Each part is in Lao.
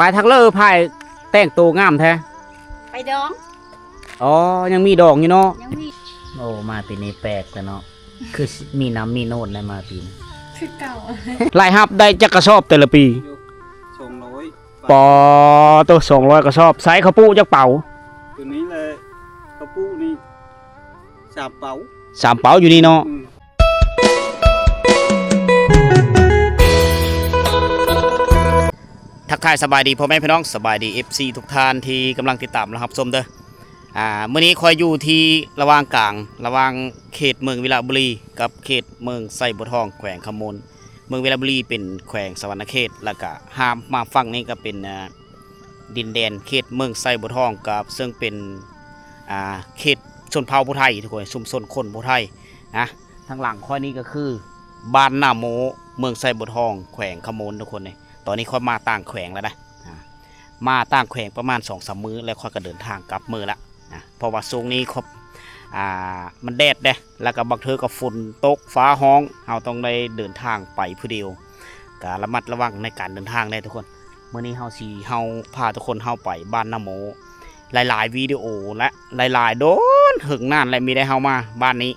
ປາຍທັກເລີພາຍແຕ່ງໂຕງາມແທ້. ໄປດອງ. ອໍ ຍັງມີດອງຢູ່ເນາະ. ຍັງມີ. ໂອ້ ມາປີນີ້ແປກແລ້ວເນາະ ຄືມີນ້ຳມີໂນດໄດ້ມາປີນີ້. ຄືເກົ່າ. ລາຍຮັບໄດ້ຈັກກະສອບແຕ່ລະປີ? ຢູ່ສອງຮ້ອຍ. ປາໂຕ ສອງຮ້ອຍກະສອບ. ໃສ່ເຂົ້າປູກຈັກເປົາ? ຕົວນີ້ແຫຼະ ເຂົ້າປູກນີ້ສາມເປົາ. ສາມເປົາຢູ່ນີ້ເນາະ. ອືມ. ທັກທາຍສະບາຍດີພໍ່ແມ່ພີ່ນ້ອງ ສະບາຍດີ ເອັຟຊີ ທຸກທ່ານທີ່ກຳລັງຕິດຕາມ ແລະ ຮັບຊົມເດີ. ອ່າ ມື້ນີ້ຂ້ອຍຢູ່ທີ່ລະຫວ່າງກາງ ລະຫວ່າງເຂດເມືອງວິລະບູລີ ກັບເຂດເມືອງໄຊບົວທອງ ແຂວງຄຳມ່ວນ. ເມືອງວິລະບູລີເປັນແຂວງສະຫວັນນະເຂດ ແລ້ວກະຂ້າມມາຝັ່ງນີ້ກະເປັນ ອ່າ ດິນແດນເຂດເມືອງໄຊບົວທອງ ກັບເຊິ່ງເປັນ ອ່າ ເຂດຊົນເຜົ່າຜູ້ໄທ ທຸກຄົນ ຊຸມຊົນຄົນຜູ້ໄທນະ. ທາງຫຼັງຂ້ອຍນີ້ກະຄືບ້ານນາໂມ ເມືອງໄຊບົວທອງ ແຂວງຄຳມ່ວນ ທຸກຄົນເອີຍ. ຕອນນີ້ຂ້ອຍມາຕ່າງແຂວງແລ້ວນະ ອ່າ ມາຕ່າງແຂວງປະມານສອງສາມມື້ ແລ້ວຂ້ອຍກະເດີນທາງກັບມື້ລະນະ ເພາະວ່າຊ່ວງນີ້ ອ່າ ມັນແດດເດ້ ແລ້ວກະບາງເທື່ອກະຝົນຕົກຟ້າຮ້ອງ ເຮົາຕ້ອງໄດ້ເດີນທາງໄປຜູ້ດຽວ ກະລະມັດລະວັງໃນການເດີນທາງແດ່ທຸກຄົນ. ມື້ນີ້ເຮົາຊິ ເຮົາພາທຸກຄົນເຮົາໄປບ້ານນາໂມ ຫຼາຍໆວິດີໂອ ແລະ ຫຼາຍໆ ດົນເຫິງນານ ແລະ ມີໄດ້ເຮົາມາບ້ານນີ້.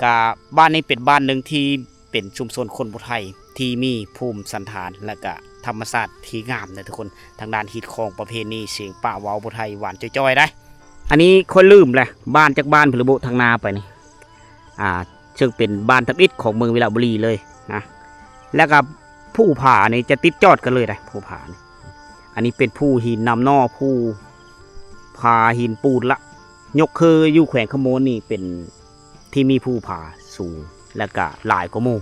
ກະບ້ານນີ້ເປັນບ້ານໜຶ່ງທີ່ ເປັນຊຸມຊົນຄົນຜູ້ໄທທີ່ມີພູມສັນຖານ ແລະກະທຳມະຊາດທີ່ງາມເດີທຸກຄົນ. ທາງດ້ານຮີດຄອງປະເພນີ ສຽງປາກເວົ້າຜູ້ໄທຫວານຈ່ອຍໆໄດ໋. ອັນນີ້ຂ້ອຍລືມແຫຼະ ບ້ານຈັກບ້ານພຸ້ນລະບຸ ທາງໜ້າໄປນີ້ ອ່າ ເຊິ່ງເປັນບ້ານທຳອິດຂອງເມືອງວິລະບູລີເລີຍນະ. ແລ້ວກະພູຜານີ້ຈະຕິດຈອດກັນເລີຍໄດ໋ ພູຜານີ້. ອັນນີ້ເປັນພູຫີນນ້ຳໜໍ່ ພູຜາຫີນປູນລະ ຍົກຄືຢູ່ແຂວງຄຳມ່ວນນີ້ເປັນ ທີ່ມີພູຜາສູງ ແລະກະຫຼາຍກວ່າໝູ່.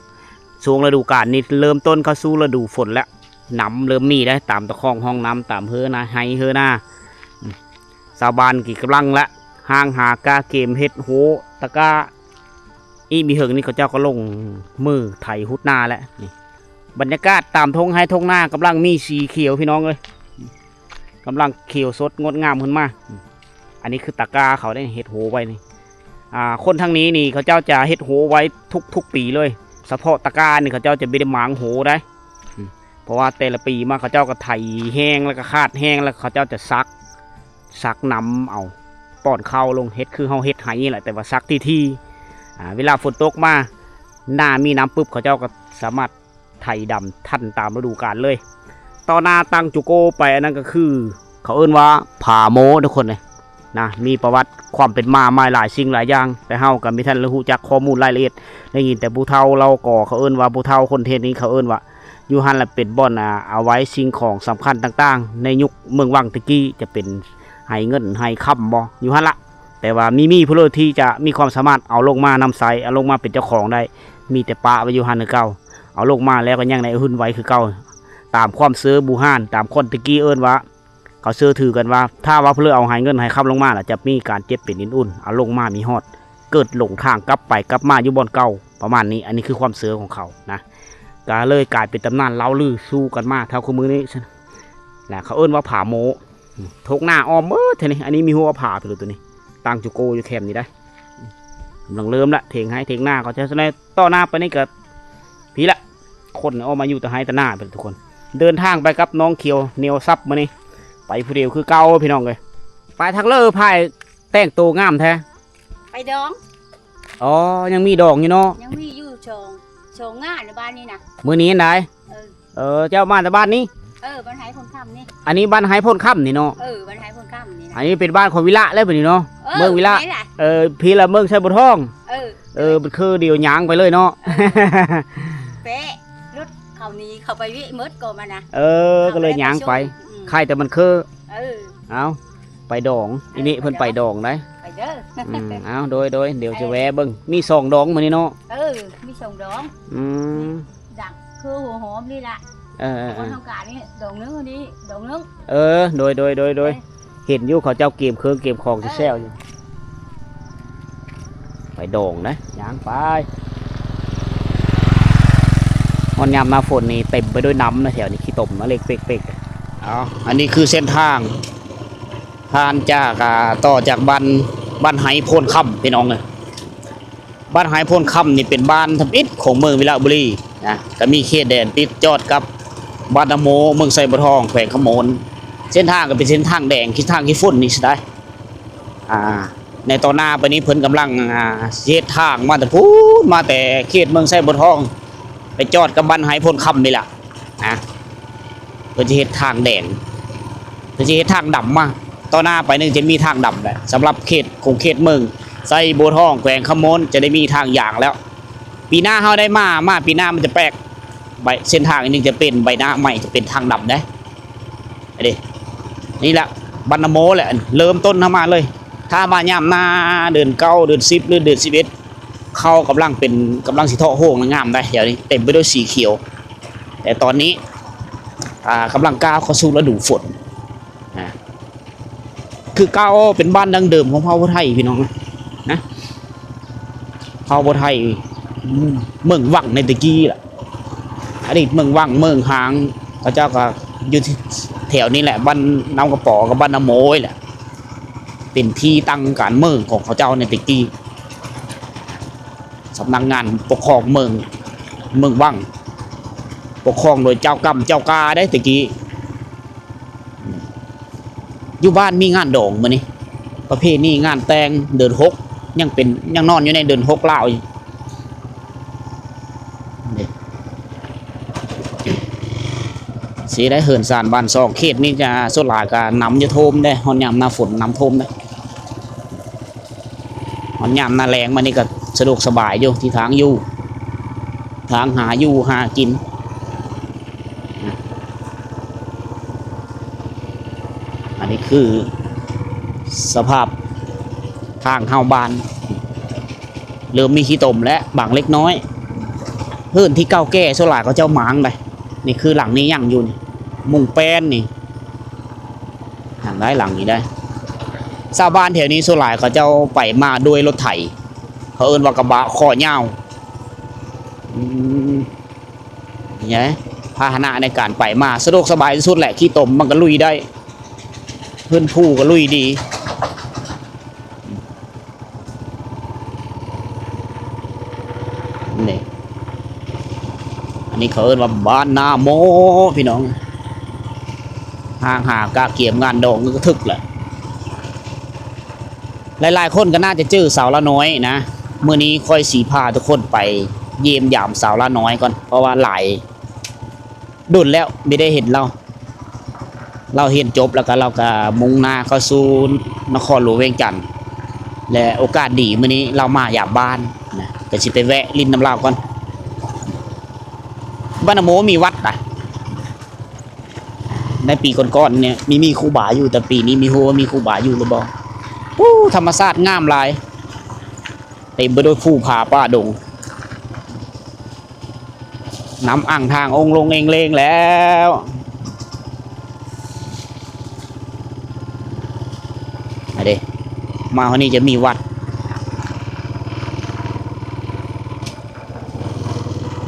ຊ່ວງລະດູການນີ້ເລີ່ມຕົ້ນເຂົ້າສູ່ລະດູຝົນແລ້ວ ນ້ຳເລີ່ມມີໄດ໋ ຕາມຕະຂ້ອງຮ່ອງນ້ຳ ຕາມເຮີນາ ໄຮ່ເຮີນາ. ອືມ ຊາວບ້ານກະກຳລັງລະ ຮ້າງຫາກະເກມເຮັດໂຮຕະກ້າ. ອີກບໍ່ເຫິງນີ້ເຂົາເຈົ້າກະລົງມືໄຖຮຸດນາແລ້ວ. ນີ້ ບັນຍາກາດຕາມທົ່ງໄຮ່ທົ່ງນາກຳລັງມີສີຂຽວພີ່ນ້ອງເອີຍ ກຳລັງຂຽວສົດງົດງາມຂຶ້ນມາ. ອັນນີ້ຄືຕະກ້າເຂົາໄດ໋ ເຮັດໂຮໄວ້ນີ້. ອ່າ ຄົນທາງນີ້ນີ້ເຂົາເຈົ້າຈະເຮັດໂຮໄວ້ທຸກໆປີເລີຍ. ສະເພາະຕະກ້ານີ້ເຂົາເຈົ້າຈະບໍ່ໄດ້ມ້າງໂຮໄດ໋ ອືມ ເພາະວ່າແຕ່ລະປີມາເຂົາເຈົ້າກະໄຖແຫ້ງ ແລ້ວກະຄາດແຫ້ງ ແລ້ວເຂົາເຈົ້າຈະສັກ ສັກນ້ຳເອົາ ປ້ອນເຂົ້າລົງ ເຮັດຄືເຮົາເຮັດໄຮ່ນີ້ແຫຼະ ແຕ່ວ່າສັກຖີ່ໆ. ອ່າ ເວລາຝົນຕົກມາ ໜ້າມີນ້ຳປຶບ ເຂົາເຈົ້າກະສາມາດ ໄຖດຳທັນຕາມລະດູການເລີຍ. ຕໍ່ໜ້າຕັ້ງຈຸໂກໄປ ອັນນັ້ນກະຄືເຂົາເອີ້ນວ່າຜາໂມທຸກຄົນເອີຍນະ ມີປະຫວັດຄວາມເປັນມາມາຫຼາຍສິ່ງຫຼາຍຢ່າງ ແຕ່ເຮົາກະບໍ່ທັນໄດ້ຮູ້ຈັກຂໍ້ມູນລາຍລະອຽດ. ໄດ້ຍິນແຕ່ຜູ້ເຖົ້າເລົ່າກໍ ເຂົາເອີ້ນວ່າ ຜູ້ເຖົ້າຄົນເທດນີ້ເຂົາເອີ້ນວ່າ ຢູ່ຫັ້ນລະເປັນບ່ອນ ອ່າ ເອົາໄວ້ສິ່ງຂອງສຳຄັນຕ່າງໆ ໃນຍຸກເມືອງວັງແຕ່ກີ້ ຈະເປັນໄຫເງິນໄຫຄຳບໍ ຢູ່ຫັ້ນລະ. ແຕ່ວ່າມີ ມີຜູ້ເລີດທີ່ຈະມີຄວາມສາມາດເອົາລົງມານຳໃຊ້ ເອົາລົງມາເປັນເຈົ້າຂອງໄດ້ ມີແຕ່ປະໄວ້ຢູ່ຫັ້ນຄືເກົ່າ. ເອົາລົງມາແລ້ວກະຍັງໄດ້ຫຸ້ນໄວ້ຄືເກົ່າ ຕາມຄວາມເຊື່ອບູຮານ ຕາມຄົນແຕ່ກີ້ເອີ້ນວ່າ ເຂົາເຊື່ອຖືກັນວ່າ ຖ້າວ່າຜູ້ເລີດເອົາໄຫເງິນໄຫຄຳລົງມາລະ ຈະມີການເຈັບເປັນເອັນອຸ່ນ ເອົາລົງມາມີຮອດ ເກີດຫຼົງທາງກັບໄປກັບມາຢູ່ບ່ອນເກົ່າ ປະມານນີ້. ອັນນີ້ຄືຄວາມເຊື່ອຂອງເຂົານະ ກະເລີຍກາຍເປັນຕຳນານເລົ່າລືສູ່ກັນມາເທົ່າຄູ່ມື້ນີ້. ລະເຂົາເອີ້ນວ່າຜາໂມ ທົ່ງໜ້າອ້ອມເບີດແທ້ນີ້. ອັນນີ້ມີຮົ້ວຜາໄປເລີຍໂຕນີ້ ຕັ້ງຈຸໂກຢູ່ແຄມນີ້ໄດ໋. ກຳລັງເລີ່ມລະ ຖຽງໄຮ່ຖຽງນາເຂົາເຈົ້າ. ຕໍ່ໜ້າໄປນີ້ກະພີ້ລະ ຄົນອອກມາຢູ່ແຕ່ໄຮ່ແຕ່ນາໄປທຸກຄົນ. ເດີນທາງໄປກັບນ້ອງຂຽວ ແນວຊັບມື້ນີ້ ໄປຜູ້ດຽວຄືເກົ່າພີ່ນ້ອງເອີຍ. ປາຍທັກເລີພາຍແຕ່ງໂຕງາມແທ້. ໄປດອງ. ອໍ ຍັງມີດອງຢູ່ເນາະ. ຍັງມີຢູ່ສອງ ສອງງານໃນບ້ານນີ້ນະ ມື້ນີ້ຫັ້ນໃດ໋. ເອີ ເອີ ເຈົ້າມາແຕ່ບ້ານນີ້? ເອີ ບ້ານໄຮໂພນຄຳນີ້. ອັນນີ້ບ້ານໄຮໂພນຄຳນີ້ເນາະ. ເອີ ບ້ານໄຮໂພນຄຳນີ້ນະ. ອັນນີ້ເປັນບ້ານຂອງວິລະແລ້ວບາດນີ້ເນາະ. ເອີ ເມືອງວິລະ. ນີ້ແຫຼະ. ເອີ ພີ້ລະເມືອງໄຊບົວທອງ. ເອີ ເອີ ມັນຄືດຽວຍ່າງໄປເລີຍເນາະ. ເອີ ແປະລົດເຂົານີ້ເຂົາໄປວິໝົດກໍມານະ. ເອີ ກໍເລີຍຍ່າງໄປ. ອືມ ໄຄແຕ່ມັນຄື. ເອີ ເອົາ ໄປດອງ. ເອີ ອີນີ້ເພິ່ນໄປດອງໄດ໋. ໄປເດີ. ອືມ ເອົາ ໂດຍ ໂດຍ ດຽວຈະແວະເບິ່ງ. ມີສອງດອງມື້ນີ້ເນາະ. ເອີ ມີສອງດອງ. ອືມ ດັງຄືຫົວຫອມນີ້ລະ. ເອີ ເອີ ເອີ ຄົນຕ້ອງການນີ້ດອງໜຶ່ງ ອັນນີ້ດອງໜຶ່ງ. ເອີ ໂດຍ ໂດຍ ໂດຍ ໂດຍ. ເອີ ເຫັນຢູ່ເຂົາເຈົ້າກຽມເຄື່ອງກຽມຂອງ ເອີ ແຊວໆຢູ່. ໄປດອງນະ ຍ່າງໄປ. ຮອດຍາມໜ້າຝົນນີ້ເຕັມໄປດ້ວຍນ້ຳນະ ແຖວນີ້ຂີ້ຕົມນະ ເລັກເປັກໆ. ເອົາ ອັນນີ້ຄືເສັ້ນທາງ ຜ່ານຈາກ ອ່າ ຕໍ່ຈາກບ້ານ ບ້ານໄຮໂພນຄຳ ພີ່ນ້ອງເອີຍ. ບ້ານໄຮໂພນຄຳນີ້ເປັນບ້ານທຳອິດຂອງເມືອງວິລະບູລີນະ ກະມີເຂດແດນຕິດຈອດກັບບ້ານນາໂມ ເມືອງໄຊບົວທອງ ແຂວງຄຳມ່ວນ. ເສັ້ນທາງກໍເປັນເສັ້ນທາງແດງ ທີ່ທາງທີ່ຝົນນີ້ຊິໄດ້ ອ່າ ໃນຕໍ່ໜ້າໄປນີ້ເພິ່ນກຳລັງ ອ່າ ຊິເຮັດທາງມາແຕ່ພຸ້ນ ມາແຕ່ເຂດເມືອງໄຊບົວທອງ ໄປຈອດກັບບ້ານໄຮໂພນຄຳນີ້ລະນະ ເພິ່ນຊິເຮັດທາງແດງ ເພິ່ນຊິເຮັດທາງດຳມາ ຕໍ່ໜ້າໄປນີ້ຈະມີທາງດຳແຫຼະ ສຳລັບເຂດຂົງເຂດເມືອງໄຊບົວທອງ ແຂວງຄຳມ່ວນ ຈະໄດ້ມີທາງຢາງແລ້ວ. ປີໜ້າເຮົາໄດ້ມາ ມາປີໜ້າມັນຈະແປກ ໃບ ເສັ້ນທາງນີ້ຈະເປັນໃບໜ້າໃໝ່ ຈະເປັນທາງດຳເດ້. ເດ້ ນີ້ແຫຼະ ບ້ານນາໂມແຫຼະ ເລີ່ມຕົ້ນເຮົາມາເລີຍ. ຖ້າວ່າຍາມໜ້າເດືອນເກົ້າ ເດືອນສິບ ຫຼືເດືອນສິບເອັດ ເຂົ້າກຳລັງເປັນ ກຳລັງຊິເທາະໂຮງ ງາມໄດ໋. ດຽວນີ້ເຕັມໄປດ້ວຍສີຂຽວ ແຕ່ຕອນນີ້ ອ່າ ກຳລັງກ້າວເຂົ້າສູ່ລະດູຝົນ ອ່າ ຄືເກົ່າ ເປັນບ້ານດັ້ງເດີມຂອງເຜົ່າຜູ້ໄທພີ່ນ້ອງນະ ເຜົ່າຜູ້ໄທ ເມືອງວັງໃນແຕ່ກີ້ລະ ອະດີດເມືອງວັງ ເມືອງຮາງ ເຂົາເຈົ້າກໍຢູ່ທີ່ແຖວນີ້ແຫຼະ ບ້ານນ້ຳກະປໍກັບບ້ານນາໂມນີ້ແຫຼະ ເປັນທີ່ຕັ້ງການເມືອງຂອງເຂົາເຈົ້າໃນແຕ່ກີ້. ສຳນັກງານປົກຄອງເມືອງ ເມືອງວັງ ປົກຄອງໂດຍເຈົ້າກຳເຈົ້າກາເດ້ແຕ່ກີ້. ຢູ່ບ້ານມີງານດອງມື້ນີ້ ປະເພນີງານແຕ່ງເດືອນຫົກ ຍັງເປັນ ຍັງນອນຢູ່ໃນເດືອນຫົກລາວຢູ່ ນີ້ ຊິໄດ້ເຮືອນຊານບ້ານຊ່ອງ. ເຂດນີ້ຈະສ່ວນຫຼາຍກໍນ້ຳຈະຖ້ວມເດ້ ຮອດຍາມໜ້າຝົນນ້ຳຖ້ວມເດ້. ຮອດຍາມໜ້າແລ້ງມານີ້ກໍສະດວກສະບາຍຢູ່ ທີ່ທາງຢູ່ ທາງຫາຢູ່ຫາກິນ. ອັນນີ້ຄືສະພາບທາງເຂົ້າບ້ານ ເລີ່ມມີຂີ້ຕົມແລ້ວບາງເລັກນ້ອຍ. ເຮືອນທີ່ເກົ່າແກ່ສ່ວນຫຼາຍເຂົາເຈົ້າມ້າງໄດ໋. ນີ້ຄືຫຼັງນີ້ຍັງຢູ່ນີ້ ມຸງແປ້ນນີ້ ຫາງໄດ້ຫຼັງນີ້ໄດ້. ຊາວບ້ານແຖວນີ້ສ່ວນຫຼາຍເຂົາເຈົ້າໄປມາດ້ວຍລົດໄຖ ເຂົາເອີ້ນວ່າກະບະຂໍ້ຍາວ. ອືມ ນີ້ ພາຫະນະໃນການໄປມາສະດວກສະບາຍທີ່ສຸດແຫຼະ ຂີ້ຕົມມັນກໍລຸຍໄດ້ ພື້ນພູກໍລຸຍດີ. ນີ້ ອັນນີ້ເຂົາເອີ້ນວ່າບ້ານນາໂມພີ່ນ້ອງ ທາງຫາກະກຽມງານດອງກໍຖືກແຫຼະ. ຫຼາຍໆຄົນກໍໜ້າຈະເຈີສາວລານ້ອຍນະ ມື້ນີ້ຂ້ອຍຊິພາທຸກຄົນໄປຢ້ຽມຢາມສາວລານ້ອຍກ່ອນ ເພາະວ່າຫຼາຍ ດົນແລ້ວບໍ່ໄດ້ເຫັນລາວ. ລາວຮຽນຈົບແລ້ວກໍລາວກໍມຸ່ງໜ້າເຂົ້າສູ່ນະຄອນຫຼວງວຽງຈັນ ແລະ ໂອກາດດີມື້ນີ້ລາວມາຢາມບ້ານນະ ກໍຊິໄປແວະຫຼິ້ນນຳລາວກ່ອນ. ບ້ານນາໂມມີວັດນະ ໃນປີກ່ອນໆນີ້ມີ ມີຄູບາຢູ່ ແຕ່ປີນີ້ມີ ຮູ້ວ່າມີຄູບາຢູ່ຫຼືບໍ່. ໂອ້ ທຳມະຊາດງາມຫຼາຍ ເຕັມໄປດ້ວຍພູຜາປ່າດົງ. ນ້ຳອ່າງທາງອົງລົງເອງເລງແລ້ວ. ມາເດ້ ມາຮອດນີ້ຈະມີວັດ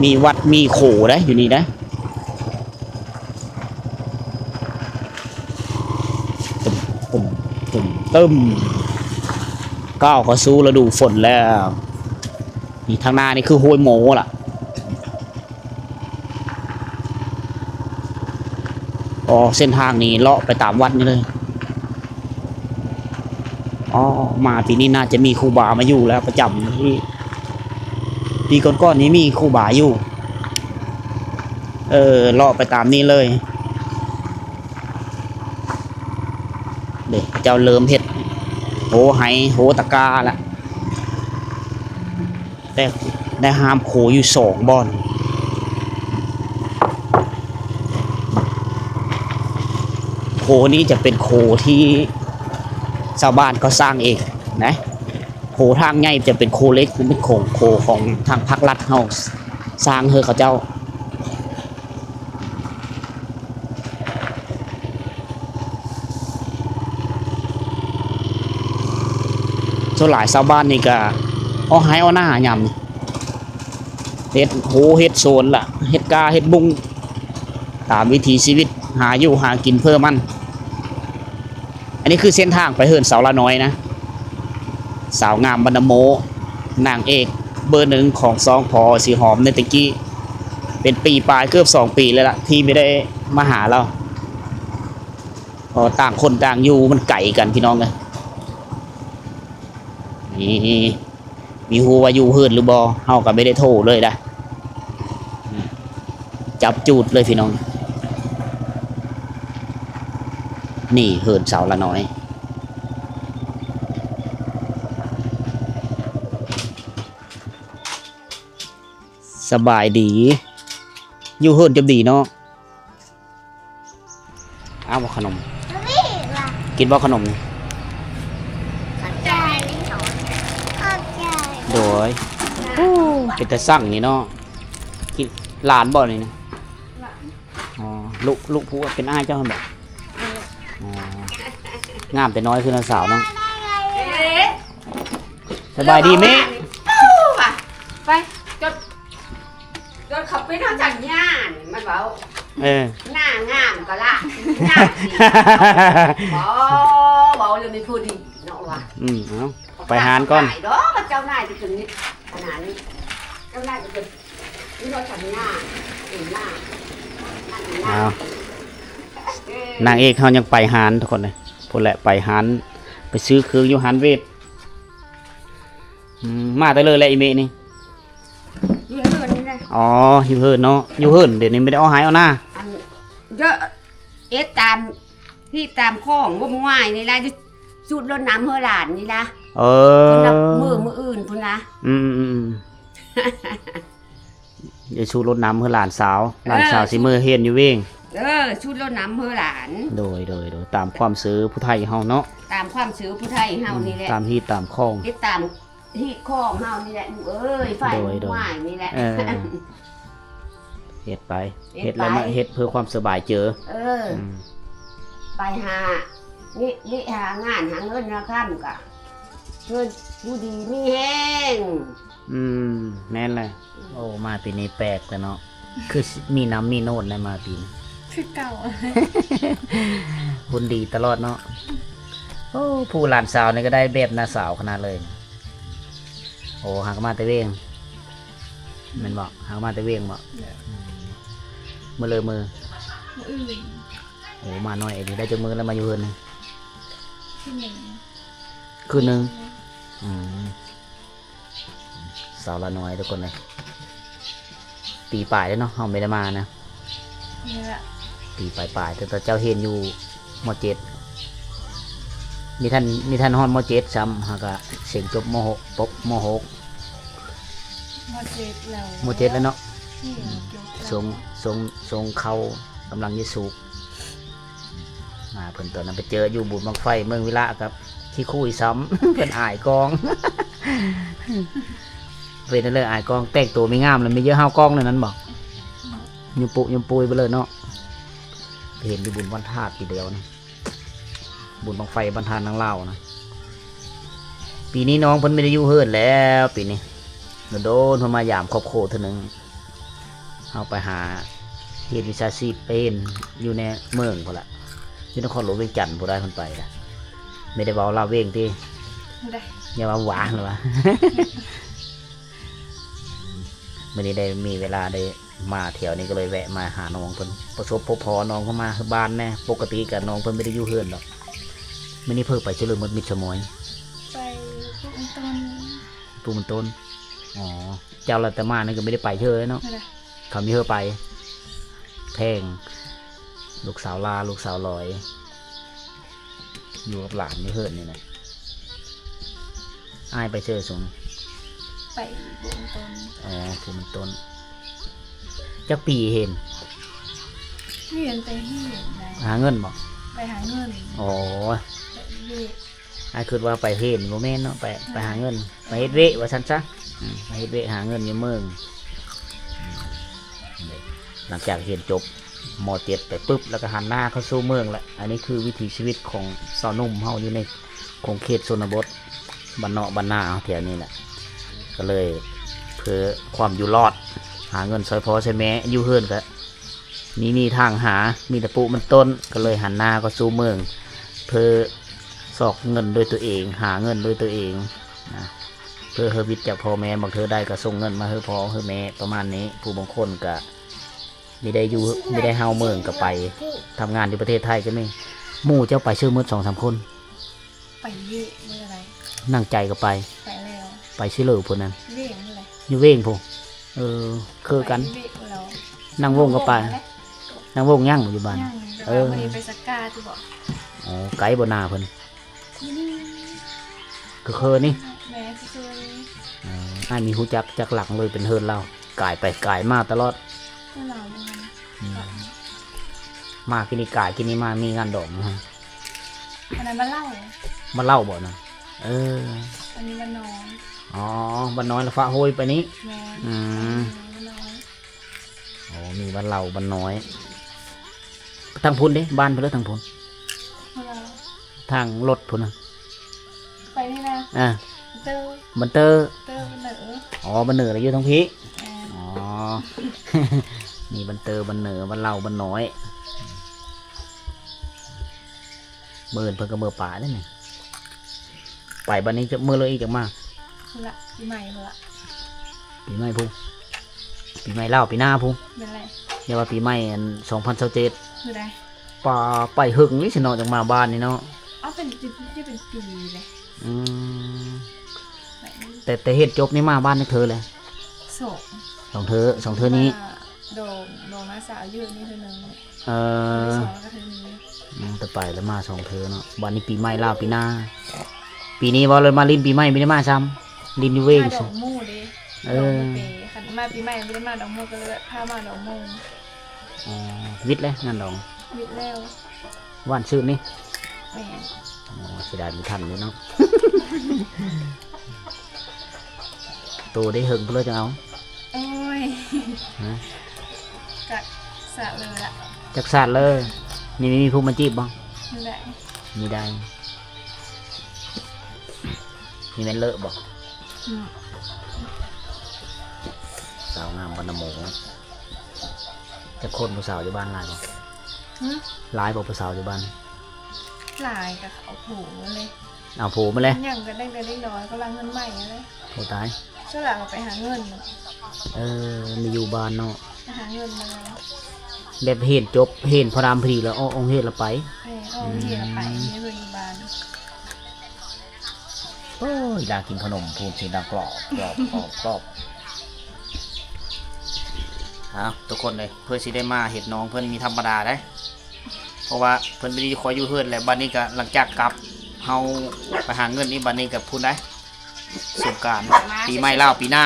ມີວັດມີໂຂໄດ໋ ຢູ່ນີ້ໄດ໋. ຕຶ້ມ ຕຶ້ມ ຕຶ້ມ ຕຶ້ມ ກ້າວເຂົ້າສູ່ລະດູຝົນແລ້ວ. ນີ້ທາງໜ້ານີ້ຄືຫ້ວຍໂມລະ. ອໍ ເສັ້ນທາງນີ້ເລາະໄປຕາມວັດນີ້ເລີຍ. ອໍ ມາປີນີ້ໜ້າຈະມີຄູບາມາຢູ່ແລ້ວປະຈຳທີ່ ປີກ່ອນໆນີ້ມີຄູບາຢູ່. ເອີ ເລາະໄປຕາມນີ້ເລີຍ. ເດ້ ເຂົາເຈົ້າເລີ່ມເຮັດໂຮໄຮ່ໂຮຕະກາລະ ແຕ່ໄດ້ຫ້າມໂຄຢູ່ສອງບ່ອນ. ໂຄນີ້ຈະເປັນໂຄທີ່ຊາວບ້ານເຂົາສ້າງເອງນະ. ໂຄທາງໃຫຍ່ຈະເປັນໂຄເຫຼັກ ເປັນໂຄ ໂຄຂອງທາງພາກລັດເຮົາສ້າງໃຫ້ເຂົາເຈົ້າ. ສ່ວນຫຼາຍຊາວບ້ານນີ້ກະອອກໄຮ່ອອກນາຍາມນີ້ ເຮັດໂຮເຮັດສວນລະ ເຮັດກ້າເຮັດບຸ້ງ ຕາມວິຖີຊີວິດ ຫາຢູ່ຫາກິນເພື່ອມັນ. ອັນນີ້ຄືເສັ້ນທາງໄປເຮືອນສາວລານ້ອຍນະ ສາວງາມບ້ານນາໂມ ນາງເອກເບີໜຶ່ງຂອງຊ່ອງພໍສີຫອມໃນແຕ່ກີ້ ເປັນປີປາຍ ເກືອບສອງປີແລ້ວລະ ທີ່ບໍ່ໄດ້ມາຫາລາວ. ເພາະຕ່າງຄົນຕ່າງຢູ່ ມັນໄກກັນພີ່ນ້ອງເອີຍ. ນີ້ ມີຮູ້ວ່າຢູ່ເຮືອນຫຼືບໍ່? ເຮົາກໍບໍ່ໄດ້ໂທເລີຍນະ ຈັບຈູດເລີຍພີ່ນ້ອງ. ນີ້ເຮືອນສາວລານ້ອຍ. ສະບາຍດີ ຢູ່ເຮືອນຈະດີເນາະ. ເອົາບໍ່ຂະໜົມ? ກິນບໍ່ຂະໜົມ? ຂອບໃຈ ຂອບໃຈ. ໂດຍ ໂອ້ ເປັນຕາຊັງນີ້ເນາະ. ກິນ ຫຼານບໍ່ນີ້ນະ? ຫຼານ. ອໍ ລູກ ລູກຜູ້ເປັນອ້າຍເຈົ້າຫັ້ນບໍ? ເອີ ອໍ ງາມແຕ່ນ້ອຍຄືນ້າສາວເນາະ. ສະບາຍດີແມ່. ໄປ ຈົດ ຈົດເຂົາໄປນອນສັນຍານີ້ ມັນເວົ້າ. ເອີ ໜ້າງາມກໍລະ ໜ້າດີ. ບໍ່ ເວົ້າເລື່ອງນີ້ຜູ້ດີເນາະວ່າ. ອືມ ເອົາ ໄປຫານກ່ອນ. ດອກເຈົ້ານາຍໄປເຖິງນີ້ ຂະໜາດນີ້ ເຈົ້ານາຍໄປເຖິງນີ້ ເນາະ ສັນຍາ ເອີ ໜ້າ ເອົາ ນາງເອກເຮົາຍັງໄປຫານທຸກຄົນເອີຍ. ພຸ້ນແຫຼະ ໄປຫານ ໄປຊື້ເຄື່ອງຢູ່ຫານເວດ. ອືມ ມາແຕ່ເລີແຫຼະອີເມະນີ້? ຢູ່ເຮືອນນີ້ແຫຼະ. ອໍ ຢູ່ເຮືອນເນາະ ຢູ່ເຮືອນດຽວນີ້ບໍ່ໄດ້ອອກໄຮ່ອອກນາ. ອັນ ເຍາະ ເຮັດຕາມຮີດຕາມຂອງ ງົມງວາຍນີ້ລະ ສູດລົດນ້ຳເຮືອຫຼານນີ້ລະ. ເອີ ເພິ່ນລະມື້ ມື້ອື່ນພຸ້ນລະ. ອືມໆໆ ໄດ້ສູດລົດນ້ຳເຮືອຫຼານສາວ ຫຼານສາວ ເອີ ຊິເມືອຮຽນຢູ່ເວງ. ເອີ ສູດລົດນ້ຳເຮືອຫຼານ. ໂດຍ ໂດຍ ໂດຍ ຕາມຄວາມເຊື່ອຜູ້ໄທເຮົາເນາະ ຕາມຄວາມເຊື່ອຜູ້ໄທເຮົານີ້ແຫຼະ. ອືມ ຕາມຮີດຕາມຂອງ ເຮັດຕາມ ຮີດຂອງເຮົານີ້ແຫຼະລູກເອີຍ ໄຟ ໂດຍ ໂດຍ ໝາຍນີ້ແຫຼະ. ເອີ ເຮັດໄປ ເຮັດ ເຮັດໄປ ແລ້ວມາເຮັດເພື່ອຄວາມສະບາຍເຈີ. ເອີ ອືມ ໄປຫາ ນີ້ ນີ້ຫາງານຫາເງິນຫາຄຳກະ ເງິນຢູ່ດີມີແຮງ. ອືມ ແມ່ນແຫຼະ. ໂອ້ ມາປີນີ້ແປກແລ້ວເນາະ ຄືຊິມີນ້ຳມີໂນນໄດ້ມາປີນີ້ ຄືເກົ່າ ຫຸ່ນດີຕະຫຼອດເນາະ. ໂອ້ ຜູ້ຫຼານສາວນີ້ກໍໄດ້ແບບນ້າສາວຂະໜາດເລີຍ. ໂອ້ ຫາກໍມາແຕ່ວຽງ ແມ່ນບໍ່? ຫາກໍມາແຕ່ວຽງບໍ່? ໂດຍ ອືມ ມື້ເລີມື້ ມື້ອື່ນ. ໂອ້ ມາໜ້ອຍອີ່ຫຼີ ໄດ້ຈັກມື້ແລ້ວມາຢູ່ເຮືອນນີ້? ຄືໜຶ່ງ ຄືໜຶ່ງ. ອືມ ສາວລານ້ອຍທຸກຄົນເອີຍ ປີປາຍແລ້ວເນາະ ເຮົາບໍ່ໄດ້ມານະ. ນີ້ລະ ປີປາຍໆ ຕັ້ງແຕ່ເຈົ້າຮຽນຢູ່ ມໍເຈັດ ມີທ່ານ ມີທ່ານຮອດມໍເຈັດຊ້ຳ ຫາກະເສັງຈົບມໍຫົກ ປົບມໍຫົກ ມໍເຈັດແລ້ວ ມໍເຈັດແລ້ວເນາະ. ນີ້ ອືມ ຈົບແລ້ວ ຊົງ ຊົງ ຊົງເຂົ້າ ກຳລັງຈະສູບ. ມາເພິ່ນຕອນນັ້ນໄປເຈີຢູ່ບຸນບັ້ງໄຟເມືອງວິລະກັບຂີ້ຄຸຍຊ້ຳ ເພິ່ນອາຍກ້ອງ. ເປັນເລື່ອງອາຍກ້ອງ ແຕ່ງໂຕມີງາມແລ້ວມີເຢີເຮົາກ້ອງນັ້ນບໍ່? ຍຸມປຸຍຸມປຸຍໄປເລີຍເນາະ. ໄປເຫັນຢູ່ບຸນວັນທາດປີດຽວນະ ບຸນບັ້ງໄຟບ້ານທ່ານາງລາວນະ. ປີນີ້ນ້ອງເພິ່ນບໍ່ໄດ້ຢູ່ເຮືອນແລ້ວປີນີ້ ໂດນໆ ເພິ່ນມາຢາມຄອບຄົວເທື່ອໜຶ່ງ. ເຮົາໄປຫາເຮັດວິຊາຊີບ ໄປເຮັດຢູ່ໃນເມືອງພຸ້ນລະ ຢູ່ນະຄອນຫຼວງວຽງຈັນພຸ້ນໄດ໋ ເພິ່ນໄປນະ. ບໍ່ໄດ້ເວົ້າລາວວຽງຕິ? ບໍ່ໄດ້ ຢ່າວ່າຫວານລະວ່າ. ມື້ນີ້ໄດ້ມີເວລາໄດ້ມາແຖວນີ້ ກໍເລີຍແວະມາຫານ້ອງເພິ່ນ ປະສົບພົບພໍ້ນ້ອງເພິ່ນມາບ້ານແດ່. ປົກກະຕິກະນ້ອງເພິ່ນບໍ່ໄດ້ຢູ່ເຮືອນດອກ. ມື້ນີ້ເພິ່ນໄປໃສເລີ ໝົດມິດສະໝອຍ? ໄປປູກມັນຕົ້ນ. ປູກມັນຕົ້ນ. ອໍ ເຈົ້າລະແຕ່ມານີ້ກໍບໍ່ໄດ້ໄປເທື່ອເນາະ. ບໍ່ໄດ້ ເຂົາມີເຮີໄປ ແພງ ລູກສາວລາ ລູກສາວລອຍ ຢູ່ກັບຫຼານຢູ່ເຮືອນນີ້ນະ. ອ້າຍໄປເຊີສູງ? ໄປປູກມັນຕົ້ນ. ອໍ ປູກມັນຕົ້ນ. ຈັກປີຮຽນ? ຮຽນແຕ່ຮຽນນະ. ຫາເງິນບໍ? ໄປຫາເງິນ. ອໍ ໄປເຮັດ ອ້າຍຄິດວ່າໄປຮຽນ ບໍ່ແມ່ນເນາະ ໄປ ໄປຫາເງິນ ໄປເຮັດວຽກວ່າຊັ້ນຊະ. ອືມ ໄປເຮັດວຽກຫາເງິນຢູ່ເມືອງ. ອືມ ຫຼັງຈາກຮຽນຈົບ ມໍເຈັດ ໄປປຶບ ແລ້ວກໍຫັນໜ້າເຂົ້າສູ່ເມືອງແຫຼະ. ອັນນີ້ຄືວິຖີຊີວິດຂອງຊາວໜຸ່ມເຮົາຢູ່ໃນຂົງເຂດຊົນນະບົດ ບ້ານນອກບ້ານນາເຮົາແຖວນີ້ແຫຼະ. ກໍເລີຍເພື່ອຄວາມຢູ່ລອດ ຫາເງິນຊ່ອຍພໍ່ຊ່ອຍແມ່ ຢູ່ເຮືອນກໍມີໜີ້ທາງຫາ ມີແຕ່ປູກມັນຕົ້ນ. ກໍເລີຍຫັນໜ້າເຂົ້າສູ່ເມືອງ ເພື່ອຊອກເງິນດ້ວຍຕົວເອງ ຫາເງິນດ້ວຍຕົວເອງນະ ເພື່ອເຮີວິດຈາກພໍ່ແມ່. ບາງເທື່ອໄດ້ກໍສົ່ງເງິນມາໃຫ້ພໍ່ໃຫ້ແມ່ປະມານນີ້. ຜູ້ບາງຄົນກໍ ມີໄດ້ຢູ່ ມີໄດ້ເຮົາເມືອງກໍໄປທຳງານຢູ່ປະເທດໄທກໍມີ. ໝູ່ເຈົ້າໄປຊື່ໝົດສອງສາມຄົນ? ໄປຢູ່ເວກມື້ໃດ ນາງໃຈກໍໄປ ໄປແລ້ວ ໄປຊິເລີພຸ້ນນັ້ນ ເວກຫັ້ນແຫຼະ ຢູ່ເວກພຸ້ນ. ເອີ ຄືກັນ ໄປຢູ່ເວກແລ້ວ ນາງວົງກໍໄປ ນາງວົງຍັງຢູ່ບ້ານ ຍັງ ເອີ ແຕ່ວ່າມື້ນີ້ໄປສັກກາຕິບໍ? ອໍ ໄກບໍ່ນາເພິ່ນ? ຢູ່ນີ້ ຄືເຄີນີ້ ແມ່ນ ຄືເຄີນີ້. ເອີ ອ້າຍມີຮູ້ຈັກຈັກຫຼັງເລີຍ ເປັນເຮືອນລາວ ກາຍໄປກາຍມາຕະຫຼອດ ເຮືອນລາວ ອືມ ມາກິນນີ້ກາຍກິນນີ້ມາ ມີງານດອງຢູ່ຫັ້ນ. ອັນນັ້ນບ້ານເລົ່າ ບ້ານເລົ່າບໍ່ນະ? ເອີ ອັນນີ້ບ້ານນ້ອຍ. ອໍ ບ້ານນ້ອຍລະຟ້າໂຮຍໄປນີ້ ແມ່ນ ອືມ ບ້ານນ້ອຍ. ໂອ້ ມີບ້ານເລົ່າບ້ານນ້ອຍ ທາງພຸ້ນເດ້ ບ້ານເພິ່ນເລີ ທາງພຸ້ນ ທາງລົດພຸ້ນນະ ໄປນີ້ນະ ອ່າ ບັນເຕີ ບັນເຕີ ເຕີບັນເນີ. ອໍ ບັນເນີລະຢູ່ທາງພີ້ ແມ່ນ ອໍ ມີບັນເຕີບັນເນີ ບ້ານເລົ່າບ້ານນ້ອຍ. ມື້ອື່ນເພິ່ນກໍເມືອປ່າເດ້ນີ້ ໄປບັດນີ້ຈະມື້ເລີຍອີກ ຈັກມາ ພຸ້ນລະ ປີໃໝ່ພຸ້ນລະ ປີໃໝ່ພຸ້ນ ປີໃໝ່ລາວປີໜ້າພຸ້ນ ແມ່ນແຫຼະ ຢ່າວ່າປີໃໝ່ອັນສອງພັນຊາວເຈັດ ຄືໃດ ປາ ໄປເຫິງນີ້ຊິເນາະ ຈັ່ງມາບ້ານນີ້ເນາະ. ເອົາ ເປັນ ຈະ ຈະເປັນປີເລີຍ ອືມ ແຕ່ ແຕ່ຮຽນຈົບນີ້ມາບ້ານຈັກເທື່ອແລ້ວ? ສອງ ສອງເທື່ອ ສອງເທື່ອນີ້ ດອງ ດອງນ້າສາວຢູ່ນີ້ເທື່ອໜຶ່ງ. ເອີ ສອງ ອືມ ແຕ່ໄປແລ້ວມາສອງເທື່ອເນາະ. ບັດນີ້ປີໃໝ່ລາວປີໜ້າ ປີນີ້ເວົ້າເລີຍມາຫຼິ້ນປີໃໝ່ບໍ່ໄດ້ມາຊ້ຳ ຫຼິ້ນຢູ່ເວງ ມາດອງໝູ່ເດ້ ເອີ ດອງໝູ່ເປ. ຄັນມາປີໃໝ່ບໍ່ໄດ້ມາດອງໝູ່ ກໍເລີຍແບບພາມາດອງໝູ່. ອໍ ວິດແລ້ວງານດອງ ວິດແລ້ວ ຫວານຊື່ນນີ້ ແມ່ນ. ອໍ ເສຍດາຍບໍ່ທັນເລີຍເນາະ. ໂຕໄດ້ເຫິງພຸ້ນເລີຍຈັ່ງເອົາ. ໂອ້ຍ ຮະ ຈັກສາດເລີຍລະ ຈັກສາດເລີຍ. ນີ້ມີຜູ້ມາຈີບບໍ່? ມີໄດ້ ມີໄດ້. ມີແມ່ນເລີະບໍ່? ອືມ ສາວງາມບ້ານນາໂມ. ຈັກຄົນຜູ້ສາວຢູ່ບ້ານຫຼາຍບໍ່? ຫຶ ຫຼາຍບໍ່ຜູ້ສາວຢູ່ບ້ານ? ຫຼາຍ ກໍເອົາຜົວເລີຍ ເອົາຜົວມາເລີຍ. ຍັງກໍຕັ້ງແຕ່ເດັກນ້ອຍ ກຳລັງເງິນໃໝ່ເລີຍ. ໂອ້ຕາຍ ສ່ວນຫຼາຍກໍໄປຫາເງິນ. ເອີ ມາຢູ່ບ້ານເນາະ ໄປຫາເງິນມາ. ແບບຮຽນຈົບ ຮຽນພໍດຳພໍດີແລ້ວອອກໂຮງຮຽນແລ້ວໄປ. ແມ່ນ ອອກໂຮງຮຽນແລ້ວໄປ ອືມ ມີເຮືອນຢູ່ບ້ານ. ໂອ້ຍ ຢາກກິນຂະໜົມພູມ ສຽງດັງກອບ ກອບ ກອບ ກອບ. ເອົາ ທຸກຄົນເອີຍ ເພື່ອຊິໄດ້ມາເຮັດນ້ອງເພິ່ນມີທຳມະດາໄດ໋ ເພາະວ່າເພິ່ນບໍ່ໄດ້ຄ່ອຍຢູ່ເຮືອນແລ້ວ. ບັດນີ້ກໍຫຼັງຈາກກັບ ເຮົາໄປຫາເງິນນີ້ ບັດນີ້ກໍພຸ້ນໄດ໋ ສົງການ ປີໃໝ່ລາວປີໜ້າ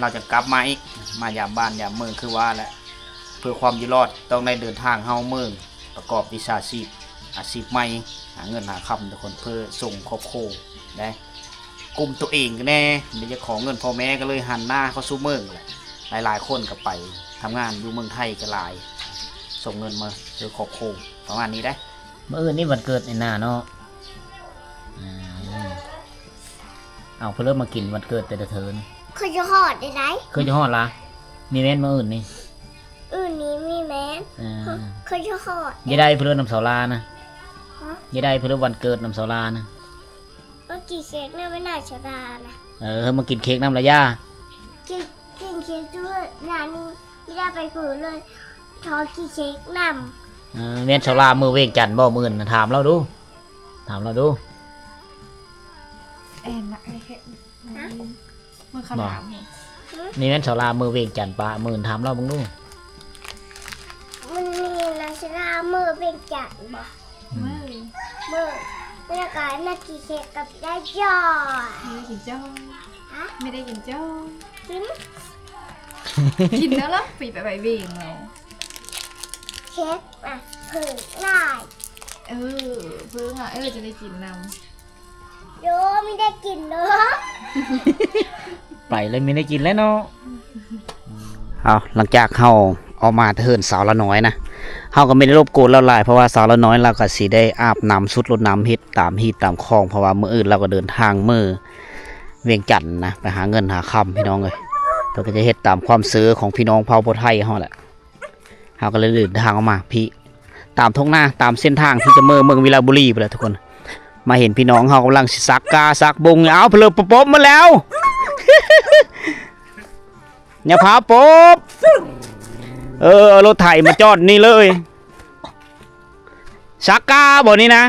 ລາວຈະກັບມາອີກ ມາຢາມບ້ານຢາມເມືອງ ຄືວ່າແຫຼະ ເພື່ອຄວາມຢູ່ລອດ ຕ້ອງໄດ້ເດີນທາງເຮົາເມືອງ ປະກອບວິຊາຊີບ ອາຊີບໃໝ່ ຫາເງິນຫາຄຳ ທຸກຄົນ ເພື່ອສົ່ງຄອບຄົວໄດ້ ກຸ້ມໂຕເອງແດ່. ບໍ່ຢາກຂໍເງິນພໍ່ແມ່ ກໍເລີຍຫັນໜ້າເຂົ້າສູ່ເມືອງແຫຼະ. ຫຼາຍໆຄົນກໍໄປທຳງານຢູ່ເມືອງໄທກໍຫຼາຍ ສົ່ງເງິນມາໃຫ້ຄອບຄົວ ປະມານນີ້ໄດ໋. ມື້ອື່ນນີ້ວັນເກີດໄອ້ໜ້າເນາະ. ອືມ ເອົາ ເພິ່ນເລີຍມາກິນວັນເກີດແຕ່ລະເທີນ. ຄືຈະຮອດໄດ້ໃດ໋ ຄືຈະຮອດລະ. ມີແມ່ນມື້ອື່ນນີ້ ອື່ນນີ້ມີແມ່ນ. ເອີ ຄືຈະຮອດ ຢາກໄດ້ເພິ່ນເລີຍນຳສາວລານະ. ຮະ ຢາກໄດ້ເພິ່ນເລີຍວັນເກີດນຳສາວລານະ. ມາກິນເຄ້ກນຳໄອ້ໜ້າສາວລານະ. ເອີ ມາກິນເຄ້ກນຳລະຢ່າ ກິນ ກິນເຄ້ກຢູ່ເຮືອນນານີ້ ບໍ່ໄດ້ໄປເຜີເລີຍ ຂໍກິນເຄ້ກນຳ. ເອີ ແມ່ນສາວລາເມືອວຽງຈັນບໍ່? ມື້ອື່ນນະ ຖາມລາວດູ ຖາມລາວດູ. ແອນນະ ເອີ ເຮັດ ຮະ ເບິ່ງຄຳຖາມນີ້. ນີ້ແມ່ນສາວລາເມືອວຽງຈັນປະ? ມື້ອື່ນຖາມລາວເບິ່ງດູ. ມື້ນີ້ນະ ສາວລາເມືອວຽງຈັນບໍ່? ອືມ ເມືອ ເມືອ ແລ້ວກໍນັ່ງກິນເຄ້ກກັບຍາຍຈ້ອຍ. ໄມ່ໄດ້ກິນຈ້ອຍ ຮະ ໄມ່ໄດ້ກິນຈ້ອຍ ກິນ ກິນແລ້ວລະ ໄປ ໄປ ໄປເວງແລ້ວ. ເຄ້ກນະ ເຜິ້ງຫຼາຍ ເອີ ເຜິ້ງຫຼາຍ ເອີ ຈະໄດ້ກິນນຳ. ໂຍ ມີໄດ້ກິນເນາະ ໄປແລ້ວມີໄດ້ກິນແລ້ວເນາະ. ເອົາ ຫຼັງຈາກເຮົາອອກມາແຕ່ເຮືອນສາວລານ້ອຍນະ ເຮົາກໍບໍ່ໄດ້ລົບກວນລາວຫຼາຍ ເພາະວ່າສາວລານ້ອຍລາວກໍຊິໄດ້ອາບນ້ຳ ຊຸດລົດນ້ຳ ເຮັດຕາມຮີດຕາມຄອງ ເພາະວ່າມື້ອື່ນລາວກໍເດີນທາງເມືອວຽງຈັນນະ ໄປຫາເງິນຫາຄຳ ພີ່ນ້ອງເອີຍ. ເພິ່ນກໍຈະເຮັດຕາມຄວາມເຊື່ອຂອງພີ່ນ້ອງເຜົ່າຜູ້ໄທເຮົາແຫຼະ. ເຮົາກໍເລີຍເດີນທາງອອກມາພີ້ ຕາມທົ່ງນາ ຕາມເສັ້ນທາງທີ່ຈະເມືອເມືອງວິລະບູລີພຸ້ນແຫຼະທຸກຄົນ. ມາເຫັນພີ່ນ້ອງເຮົາກຳລັງຊິສັກກ້າສັກບົງ ເອົາ ເພິ່ນເລີ່ມປົບມາແລ້ວ ຢ່າພາປົບ. ເອີ ເອົາລົດໄຖມາຈອດນີ້ເລີຍ. ສັກກາບໍ່ນີ້ນະ?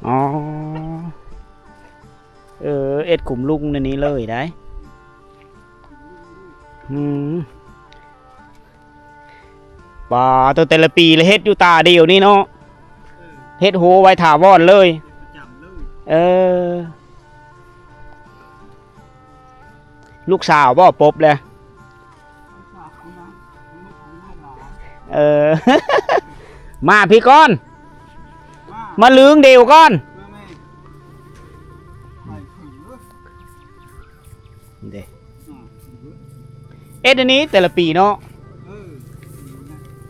ອໍ ເອີ ເຮັດຂຸມລຸ່ມໃນນີ້ເລີຍໄດ໋. ອືມ ປາ ແຕ່ລະປີລະເຮັດຢູ່ຕາດຽວນີ້ເນາະ. ເອີ ເຮັດໂຮໄວ້ຖາວອນເລີຍ. ເຮັດປະຈຳເລີຍ. ເອີ ລູກສາວບໍ່ປົບແລ້ວ? ເອີ ມາພີ້ກ່ອນ ມາ ມາລຶງດຽວກ່ອນ. ເດ້ ເຮັດອັນນີ້ແຕ່ລະປີເນາະ. ເອີ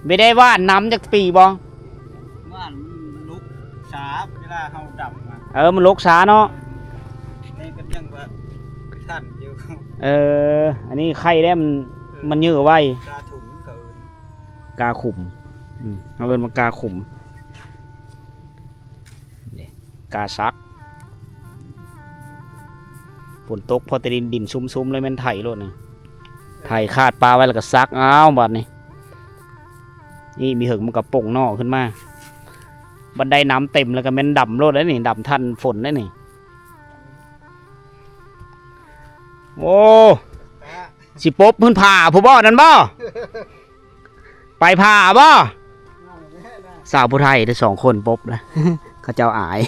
ບໍ່ໄດ້ຫວ່ານນຳຈັກປີບໍ່? ຫວ່ານມັນລົກຊ້າ ເວລາເຮົາດຳນະ. ເອີ ມັນລົກຊ້າເນາະ. ນີ້ກໍຍັງວ່າທັນຢູ່. ເອີ ອັນນີ້ໄຄແລ້ວ ມັນ ເອີ ມັນເຍອໄວ. ກາທຸງເຂົາເອີ້ນ ກາຂຸມ. ອືມ ເຮົາເອີ້ນວ່າກາຂຸມ. ນີ້ ກາສັກ. ຝົນຕົກພໍແຕ່ດິນ ດິນຊຸ່ມໆ ເລີຍແມ່ນໄຖໂລດນີ້. ໄຖຄາດປາໄວ້ແລ້ວກໍສັກ. ອ້າວ ບາດນີ້ ນີ້ມີເຫິງມັນກໍປົ່ງໜໍ່ຂຶ້ນມາ. ບັນໄດນ້ຳເຕັມແລ້ວກໍແມ່ນດຳໂລດເດ້ນີ້ ດຳທັນຝົນເດ້ນີ້. ໂອ້ ຊິປົບພື້ນຜາຜູ້ບໍ່ນັ້ນບໍ່? ໄປຜ່າບໍ່? ສາວຜູ້ໄທເດ້ສອງຄົນປົບນະ ເຂົາເຈົ້າອາຍ.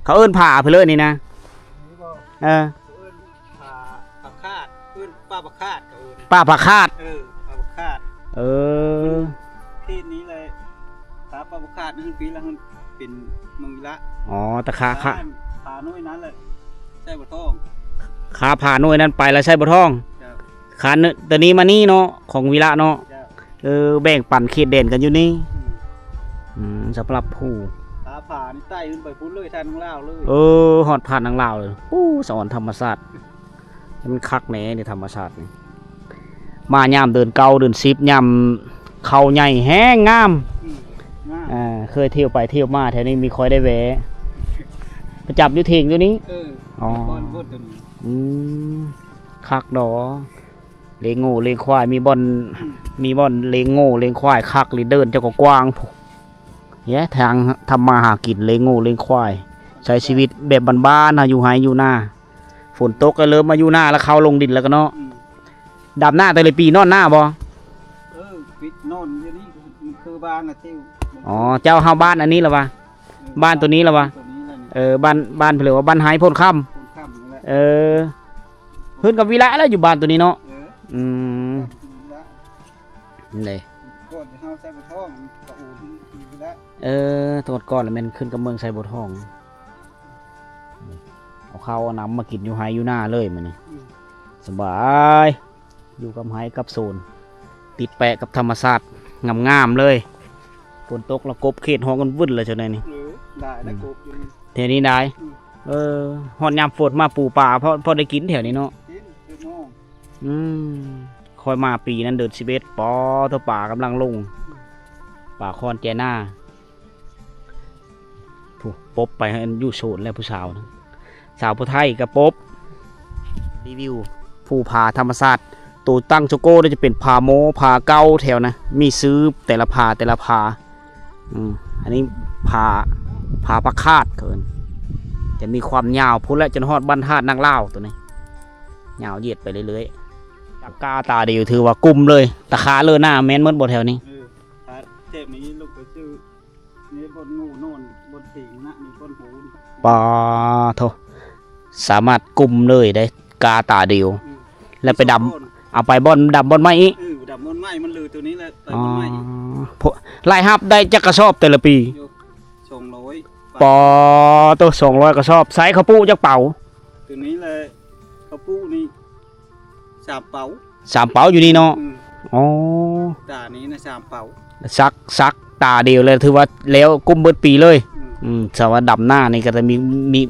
ເຂົາເອີ້ນຜາເພິ່ນເລີຍນີ້ນະ. ນີ້ບໍ່? ເອີ ເອີ້ນຜາ ຜາຄາດ ເອີ້ນປ່າຜາຄາດ ເຂົາເອີ້ນ ປ່າຜາຄາດ. ເອີ ປ່າຜາຄາດ. ເອີ ເຂດນີ້ແຫຼະ ຖ້າປ່າຜາຄາດນັ້ນປີລະ ເປັນເມືອງວິລະ. ອໍ ຕະຄາ ຄາ ຜາໜ່ວຍນັ້ນແຫຼະ ໄຊບົວທອງ. ຄາຜາໜ່ວຍນັ້ນໄປລະໄຊບົວທອງ. ເຈົ້າ. ຄາ ຕະນີ້ມານີ້ເນາະ ຂອງວິລະເນາະ. ເຈົ້າ. ເອີ ແບ່ງປັນເຂດແດນກັນຢູ່ນີ້. ອືມ ອືມ ສຳລັບຜູ້ ຄາຜານີ້ໄຕ່ຂຶ້ນໄປພຸ້ນເລີຍ ທາງລາວເລີຍ. ເອີ ຮອດຜ່ານທາງລາວເລີຍ. ໂອ້ ສະອອນທຳມະຊາດ. ມັນຄັກແດ່ໃນທຳມະຊາດນີ້ ມາຍາມເດືອນເກົ້າເດືອນສິບ ຍາມເຂົ້າໃຫຍ່ແຮງງາມ. ອືມ ງາມ. ເອີ ເຄີຍທ່ຽວໄປທ່ຽວມາແຖວນີ້ ມີຄ່ອຍໄດ້ແວ່ ປະຈຳຢູ່ເທິງຢູ່ນີ້. ເອີ ອໍ ບ່ອນໂພດຕົວນີ້. ອືມ ຄັກດອກ ລ້ຽງງົວລ້ຽງຄວາຍ ມີບ່ອນ ອືມ ມີບ່ອນລ້ຽງງົວລ້ຽງຄວາຍ ຄັກອີ່ຫຼີ. ເດີ່ນເຈົ້າກໍກວ້າງພຸ້ນ ແຍະ ທາງທຳມາຫາກິນ ລ້ຽງງົວລ້ຽງຄວາຍ ໃຊ້ຊີວິດແບບບ້ານໆ ເຮົາຢູ່ໄຮ່ຢູ່ນາ. ຝົນຕົກກໍເລີ່ມມາຢູ່ນາລະ ເຂົ້າລົງດິນລະກະເນາະ. ອືມ ດຳນາແຕ່ລະປີນອນນາບໍ່? ເອີ ປິດນອນຢູ່ນີ້ ຄືບ້ານນະຕິວ. ອໍ ເຈົ້າ ເຮົາບ້ານອັນນີ້ລະວະ? ເອີ ບ້ານຕົວນີ້ລະວະ? ຕົວນີ້ລະນີ້. ເອີ ບ້ານ ບ້ານເພິ່ນເອີ້ນວ່າບ້ານໄຮໂພນຄຳ. ໂພນຄຳນີ້ແຫຼະ. ເອີ ເພິ່ນກັບວິລະລະ ຢູ່ບ້ານຕົວນີ້ເນາະ. ເອີ ອືມ ນີ້ເດ້ ກ່ອນເຮົາໃຊ້ບໍ່ທ້ອງ ກະໂອນຢູ່ແລ້ວ. ເອີ ແຕ່ກ່ອນລະແມ່ນຂຶ້ນກັບເມືອງໄຊບົວທອງ. ເອົາເຂົ້າເອົານ້ຳມາກິນຢູ່ໄຮ່ຢູ່ນາເລີຍມື້ນີ້. ອືມ ສະບາຍ ຢູ່ກັບໄຮ່ກັບສວນ ຕິດແປະກັບທຳມະຊາດ ງາມໆເລີຍ. ຝົນຕົກລະກົບເຂດຮ້ອງກັນວຶ້ນເລີຍ ເຈົ້າແນວນີ້. ເອີ ຫຼາຍແລ້ວ ອືມ ກົບຢູ່ນີ້ ແຖວນີ້ຫຼາຍ. ອືມ ເອີ ຮອດຍາມຝົນມາປູປາ ພໍ ພໍໄດ້ກິນແຖວນີ້ເນາະ. ກິນ ກິນນ້ອງ. ອືມ ຂ້ອຍມາປີນັ້ນເດືອນສິບເອັດ ປາໂທ ປາກຳລັງລົງ ປາຄອນແຈນາ. ຜູ້ປົບໄປຢູ່ໂສນແລ້ວຜູ້ສາວນະ ສາວຜູ້ໄທກໍປົບ. ຣີວິວພູຜາທຳມະຊາດ ໂຕຕັ້ງໂຈໂກ ຈະເປັນຜາໂມ ຜາເກົ່າແຖວນະ ມີຊື່ແຕ່ລະຜາ ແຕ່ລະຜາ. ອືມ ອັນນີ້ຜາ ຜາປາຄາດເຂົາເອີ້ນ ຈະມີຄວາມຍາວພຸ້ນແຫຼະ ຈົນຮອດບ້ານທາດນາງລາວໂຕນີ້ ຍາວຢຽດໄປເລື້ອຍໆ. ຕາກ້າຕາດຽວ ຖືວ່າກຸມເລີຍ ຕາຂາເລີໜ້າແມ່ນໝົດບໍ່ແຖວນີ້? ເອີ ຖ້າແຖບນີ້ລົງໄປຊື່ ນີ້ບ່ອນງູນອນ ບ່ອນເຖິງນະ ນີ້ບ່ອນໂຫນ. ປາໂທ ສາມາດກຸມເລີຍໄດ໋ ກ້າຕາດຽວ. ອືມ ແລ້ວໄປດຳ ເອົາໄປບ່ອນ ດຳບ່ອນໄມ້ອີກ. ເອີ ດຳບ່ອນໄມ້ ມັນເຫຼືອໂຕນີ້ແຫຼະ ໄປບ່ອນໄມ້ອີກ. ອໍ ລາຍຮັບໄດ້ຈັກກະສອບແຕ່ລະປີ? ຢູ່ ສອງຮ້ອຍ. ປາໂທ ສອງຮ້ອຍກະສອບ. ໃສ່ເຂົ້າປູກຈັກເປົາ? ໂຕນີ້ແຫຼະ ເຂົ້າປູກນີ້ ສາມເປົາ. ສາມເປົາຢູ່ນີ້ເນາະ. ອືມ ອໍ ຕານີ້ນະ ສາມເປົາ. ສັກ ສັກຕາດຽວແລ້ວ ຖືວ່າແລ້ວກຸມເບິດປີເລີຍ. ອືມ ອືມ ສະວ່າດຳນານີ້ກໍຈະມີ ມີ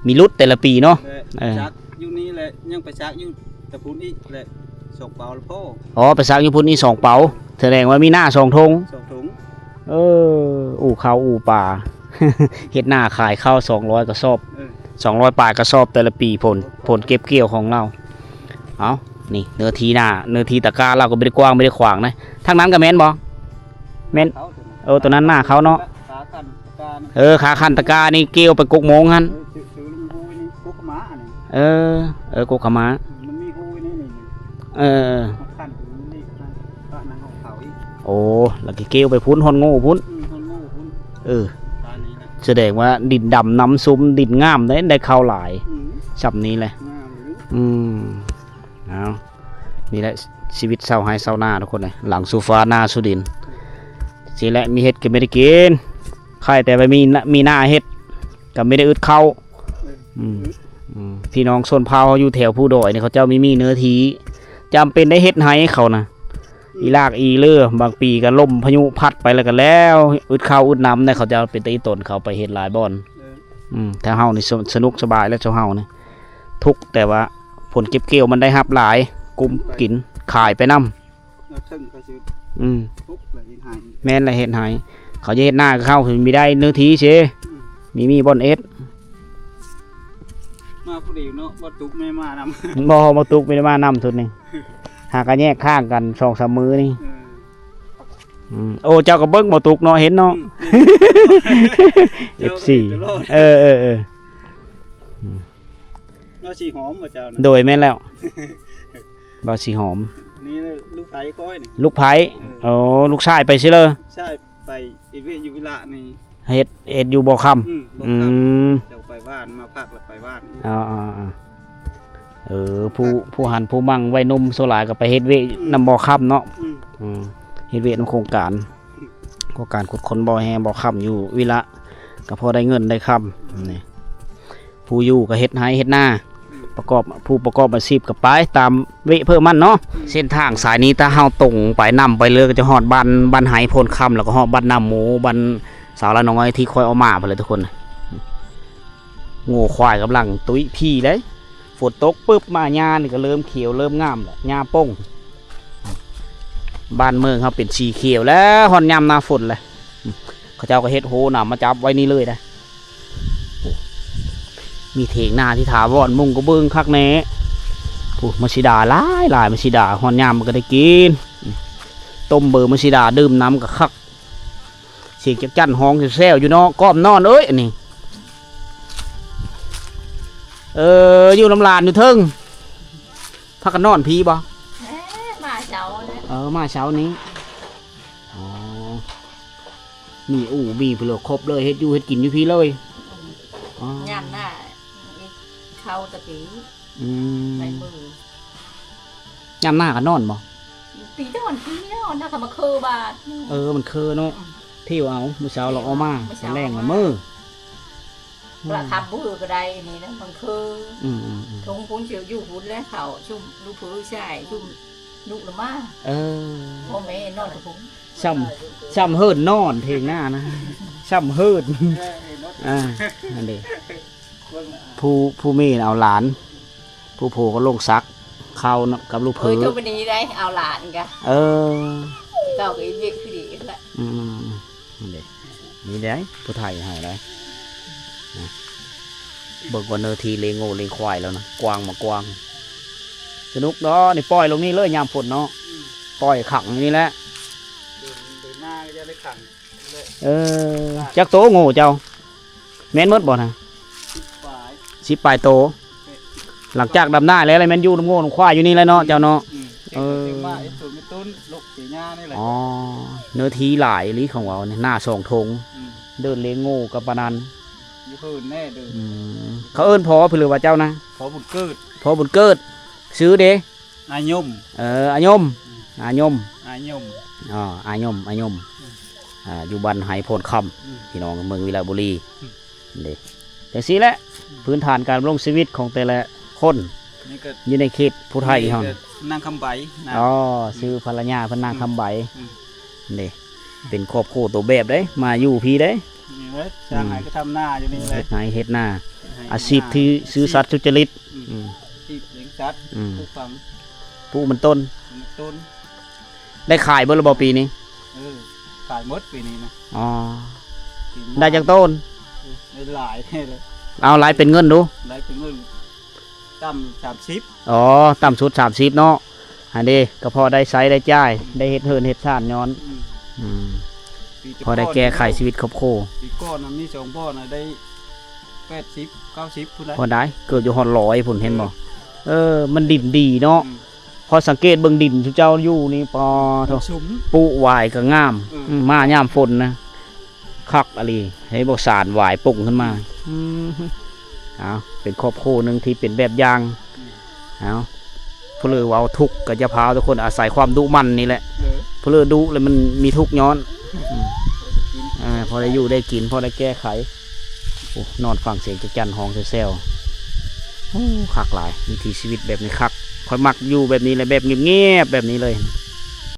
ມີຫຼຸດແຕ່ລະປີເນາະ. ເອີ ສັກຢູ່ນີ້ແຫຼະ ຍັງໄປສັກຢູ່ຕະພຸ້ນອີກແຫຼະ ສອງເປົາລະພໍ. ອໍ ໄປສັກຢູ່ພຸ້ນອີກສອງເປົາ ສະແດງວ່າມີນາສອງທົ່ງ. ສອງທົ່ງ. ເອີ ອູ່ເຂົ້າອູ່ປາ ເຮັດນາຂາຍເຂົ້າ ສອງຮ້ອຍກະສອບ. ເອີ ສອງຮ້ອຍປາຍກະສອບແຕ່ລະປີ ຜົນ ຜົນເກັບກ່ຽວຂອງລາວ. ເອົ້າ ນີ້ເນື້ອທີ່ນາ ເນື້ອທີ່ຕາກ້າລາວກໍບໍ່ໄດ້ກວ້າງບໍ່ໄດ້ຂວາງນະ. ທາງນັ້ນກໍແມ່ນບໍ່? ແມ່ນ ເຂົາຕົວນັ້ນ ເອີ ຕົວນັ້ນນາເຂົາເນາະ ຂາຂັ້ນຕະການ ເອີ ຂາຂັ້ນຕະການີ້ກ່ຽວໄປກົກໂມງຫັ້ນ ເອີ ຊື່ ຊື່ລຸງໂຮຍນີ້ກົກຂະໝາອັນນີ້ ເອີ ເອີ ກົກຂະໝາ ມັນມີໂຮຍໃນນີ້ ເອີ ມາຂັ້ນຕົວນີ້ ພະນັງຂອງເຂົາອີກ ໂອ້ ແລ້ວກໍກ່ຽວໄປພຸ້ນ ຮອດໂງ່ພຸ້ນ ອືມ ຮອດໂງ່ພຸ້ນ ເອີ ປານນີ້ນະ ສະແດງວ່າດິນດຳນ້ຳຊຸ່ມ ດິນງາມເດ້ ໄດ້ເຂົ້າຫຼາຍ ອືມ ຊ່ຳນີ້ແຫຼະ ງາມຢູ່ ອືມ ເອົາ ນີ້ແຫຼະຊີວິດຊາວໄຮ່ຊາວນາທຸກຄົນເອີຍ ຫຼັງສູ່ຟ້າໜ້າສູ່ດິນ ຊີ້ແຫຼະ ມີເຮັດກໍມີໄດ້ກິນ ໃຄ່ແຕ່ວ່າມີນະ ມີນາເຮັດກໍມີໄດ້ອຶດເຂົ້າ ອືມ ອືມ ພີ່ນ້ອງຊົນເຜົ່າເຮົາຢູ່ແຖວພູດອຍນີ້ ເຂົາເຈົ້າມີ ມີເນື້ອທີ່ ຈຳເປັນໄດ້ເຮັດໄຮ່ເຂົານະ ອີຫຼາກອີເລີ ບາງປີກໍລົມພາຍຸພັດໄປແລ້ວກໍແລ້ວ ອຶດເຂົ້າອຶດນ້ຳນະ ເຂົາເຈົ້າເປັນຕາອີ່ຕົນ ເຂົາໄປເຮັດຫຼາຍບ່ອນ ເອີ ອືມ ແຖວເຮົານີ້ສະ ສະໜຸກສະບາຍແລ້ວ ເຈົ້າເຮົານີ້ ທຸກແຕ່ວ່າຜົນເກັບກ່ຽວມັນໄດ້ຮັບຫຼາຍ ກຸມກິນ ຂາຍໄປນຳ ເທິງໄປຊື່ ອືມ ທຸກແລ້ວເຮັດໄຮ່ ແມ່ນລະ ເຮັດໄຮ່ ເຂົາຈະເຮັດນາກັບເຂົາ ມີໄດ້ເນື້ອທີ່ເຊ ອືມ ມີ ມີບ່ອນເຮັດ ມາຜູ້ດຽວເນາະ ບໍ່ຕຸກແມ່ນມານຳ ບໍ່ ບໍ່ຕຸກແມ່ນມານຳຊຸດນີ້ ຫາກະແຍກທາງກັນສອງສາມມື້ນີ້ ເອີ ອືມ ໂອ້ ເຈົ້າກໍເບິ່ງບໍ່ຕຸກເນາະ ເຫັນເນາະ ອືມ ເອັຟຊີ ເຈົ້າກໍເຫັນຕະຫຼອດ ເອີ ເອີ ເອີ ອືມ ເວົ້າຊິຫອມບໍ່ເຈົ້ານະ ໂດຍ ແມ່ນແລ້ວ ເວົ້າຊິຫອມ ນີ້ລູກໃຜຂ້ອຍນີ້ ລູກໃຜ ເອີ ໂອ້ ລູກຊາຍໄປຊິເລີ ໃຊ່ ໄປເຮັດວຽກຢູ່ວິລະນີ້ ເຮັດ ເຮັດຢູ່ບໍ່ຄຳ ອືມ ບໍ່ຄຳ ອືມ ເຈົ້າໄປບ້ານ ມາພັກແລ້ວໄປບ້ານ ອໍ ເອີ ຜູ້ ຜູ້ຫັນຜູ້ໝັ້ງໄວໜຸ່ມສ່ວນຫຼາຍກໍໄປເຮັດວຽກ ອືມ ນຳບໍ່ຄຳເນາະ ອືມ ອືມ ເຮັດວຽກນຳໂຄງການ ໂຄງການຂຸດຄົ້ນບໍ່ແຮ່ບໍ່ຄຳຢູ່ວິລະ ກໍພໍໄດ້ເງິນໄດ້ຄຳ ນີ້ ຜູ້ຢູ່ກໍເຮັດໄຮ່ເຮັດນາ ອືມ ປະກອບ ຜູ້ປະກອບອາຊີບກໍໄປຕາມເວະເພີ້ມັນເນາະ ອືມ ເສັ້ນທາງສາຍນີ້ ຖ້າເຮົາຕົງໄປນຳໄປເລີຍ ກໍຈະຮອດບ້ານ ບ້ານໄຮ່ໂພນຄຳ ແລ້ວກໍຮອດບ້ານນາໝູ ບ້ານສາວລານ້ອຍທີ່ຂ້ອຍເອົາມາພຸ້ນແຫຼະທຸກຄົນ ງົວຄວາຍກຳລັງຕຸ້ຍພີເດ້ ຝົນຕົກປຶບມາ ຫຍ້ານີ້ກໍເລີ່ມຂຽວເລີ່ມງາມແລ້ວ ຫຍ້າປົ່ງ ບ້ານເມືອງເຮົາເປັນສີຂຽວແລ້ວ ຮອດຍາມໜ້າຝົນແລ້ວ ເຂົາເຈົ້າກໍເຮັດໂຮນຳມາຈັບໄວ້ນີ້ເລີຍນະ ມີຖຽງນາທີ່ຖາວອນ ມຸງກະເບື້ອງຄັກແນ່ ໂອ້ ໝາກສີດາຫຼາຍໆ ໝາກສີດາ ຮອດຍາມມັນກໍໄດ້ກິນ ຕົ້ມເບີໝາກສີດາດື່ມນຳກໍຄັກ ສຽງຈັກຈັ່ນຮ້ອງແຊວໆຢູ່ເນາະ ກ້ອມນອນເອີຍ ອັນນີ້ ເອີ ຢູ່ນຳຫຼານຢູ່ເທິງ ພາກັນນອນພີ້ບໍ່? ເອີ ມາເຊົ້າແລ້ວ ເອີ ມາເຊົ້ານີ້ ອໍ ມີອູ່ມີເຜືອຄົບເລີຍ ເຮັດຢູ່ເຮັດກິນຢູ່ພີ້ເລີຍ ອືມ ອໍ ຍາມໜ້າ ເຂົ້າຕະປີ ອືມ ໃນມື ຍາມໜ້າກໍນອນບໍ່? ປີນອນ ປີນອນ ຖ້າກໍມາເຄີບາດ ເອີ ມັນເຄີເນາະ ອືມ ທິວເອົາ ມື້ເຊົ້າລາວເອົາມາ ມື້ແລງລະເມີ ລະຄຳບໍ່ຄືກໍໄດ້ນີ້ນະ ມັນຄື ອືມໆໆ ທົ່ງພຸ້ນຊິຢູ່ພຸ້ນແຫຼະ ເຂົາຊຸມລູກເຜີຍຊາຍ ຊຸມລູກລະມາ ເອີ ພໍ່ແມ່ນອນຢູ່ພຸ້ນ ຊ່ຳ ຊ່ຳເຫີນນອນຖຽງນານະ ຊ່ຳເຫີນ ເອີ ເອີ ອ່າ ນັ້ນເດ ຜູ້ ຜູ້ແມ່ເອົາຫຼານ ຜູ້ຜົວກໍລົງສັກເຂົ້ານຳກັບລູກເຂີຍ ໂອ້ຍ ໂຕບັດນີ້ໄດ້ເອົາຫຼານກະ ເອີ ເຈົ້າກໍເຮັດວຽກຄືດີແຫຼະ ອືມ ນີ້ເດ້ ນີ້ເດ້ ຜູ້ໄທເຮົາໄດ໋ ນະ ເບິ່ງກ່ອນເນີ ທີ່ລ້ຽງງົວລ້ຽງຄວາຍແລ້ວນະ ກວ້າງມາກວ້າງ ສະໜຸກເນາະ ນີ້ປ່ອຍລົງນີ້ເລີຍຍາມຝົນເນາະ ອືມ ປ່ອຍຂັງຢູ່ນີ້ແຫຼະ ເດີນ ເດີນໜ້າກໍຈະໄດ້ຂັງ ເອີ ຈັກໂຕໂງ່ເຈົ້າ ແມ່ນໝົດບໍ່ນະ? ສິບປາຍ ສິບປາຍໂຕ ແມ່ນ ຫຼັງຈາກດຳນາແລ້ວ ແລ້ວແມ່ນຢູ່ນຳງົວນຳຄວາຍຢູ່ນີ້ແຫຼະເນາະ ເຈົ້າເນາະ ອືມ ເອີ ເຮັດມາເຮັດສວນເຮັດຕົ້ນ ລົກເສຍຫຍ້ານີ້ແຫຼະ ອໍ ເນື້ອທີ່ຫຼາຍອີ່ຫຼີຂອງເຮົານີ້ ນາສອງທົ່ງ ອືມ ເດີ່ນລ້ຽງງົວກໍປານນັ້ນ ຢູ່ເຫີນແນ່ເດີ່ນ ອືມ ເຂົາເອີ້ນພໍ່ເພິ່ນ ຫຼືວ່າເຈົ້ານະ? ພໍ່ບຸນເກີດ ພໍ່ບຸນເກີດ ຊື່ເດ? ອາຍົມ ເອີ ອາຍົມ ອືມ ອາຍົມ ອາຍົມ ອໍ ອາຍົມ ອາຍົມ ອືມ ອ່າ ຢູ່ບ້ານໄຮໂພນຄຳ ອືມ ພີ່ນ້ອງເມືອງວິລະບູລີ ອືມ ເດ້ ຈັ່ງຊີ້ແຫຼະ ອືມ ພື້ນຖານການດຳລົງຊີວິດຂອງແຕ່ລະຄົນ ນີ້ກໍ ຢູ່ໃນເຂດຜູ້ໄທເຮົາ ນີ້ກໍນາງຄຳໃບນະ ອໍ ອືມ ຊື່ພັນລະຍາເພິ່ນນາງຄຳໃບ ອືມ ເດ້ ເປັນຄອບຄົວໂຕແບບເດ້ ມາຢູ່ພີ້ເດ້ ນີ້ແຫຼະ ອືມ ຊ່າງໄຮ່ກໍທຳນາຢູ່ນີ້ແຫຼະ ເຮັດໄຮ່ເຮັດນາ ເຮັດໄຮ່ ອາຊີບທີ່ຊື່ສັດສຸດຈະລິດ ອືມ ອືມ ອາຊີບລ້ຽງສັດ ອືມ ປູກຝັງ ປູກມັນຕົ້ນ ປູກມັນຕົ້ນ ໄດ້ຂາຍເບິດແລ້ວບໍ່ປີນີ້? ເອີ ຂາຍໝົດປີນີ້ນະ ອໍ ປີນີ້ ໄດ້ຈັກໂຕນ? ເອີ ໄດ້ຫຼາຍແທ້ເລີຍ ເອົາໄລ່ເປັນເງິນດູ ໄລ່ເປັນເງິນ ຕ່ຳສາມສິບ ອໍ ຕ່ຳສຸດສາມສິບເນາະ ຫັ້ນເດ ກໍພໍໄດ້ໃຊ້ໄດ້ຈ່າຍ ໄດ້ເຮັດເຮືອນເຮັດຊານຍ້ອນ ອືມ ອືມ พอได้แก้ไขชีวิตครอบครัว ปีก่อนน่ะมีสองบ่อน่ะได้แปดสิบ เก้าสิบ พุ้นได้ พอได้ เกือบจะฮอดร้อยพุ้น เห็นบ่ เออ มันดินดีเนาะ อืม พอสังเกตเบิ่งดินชุมเจ้าอยู่นี่ ปอโธ่ มันซุม ปลูกหวายก็งาม อืม อืม มายามฝนนะ คักอีหลี ให้บ่สานหวายป่งขึ้นมา อืม เอา เป็นครอบครัวหนึ่งที่เป็นแบบอย่าง อืม เอา ผู้ใดเว้าทุกข์ก็อย่าพาทุกคน อาศัยความดุหมั่นนี่แหละ เออ ผู้ใดดุแล้วมันมีทุกข์ย้อน อืม อ่า พอได้อยู่ได้กิน พอได้แก้ไข โอ้ นอนฟังเสียงจักจั่นฮ้องแซวๆ โอ้ คักหลาย วิถีชีวิตแบบนี้คัก ข้อยมักอยู่แบบนี้แหละ แบบเงียบๆ แบบนี้เลย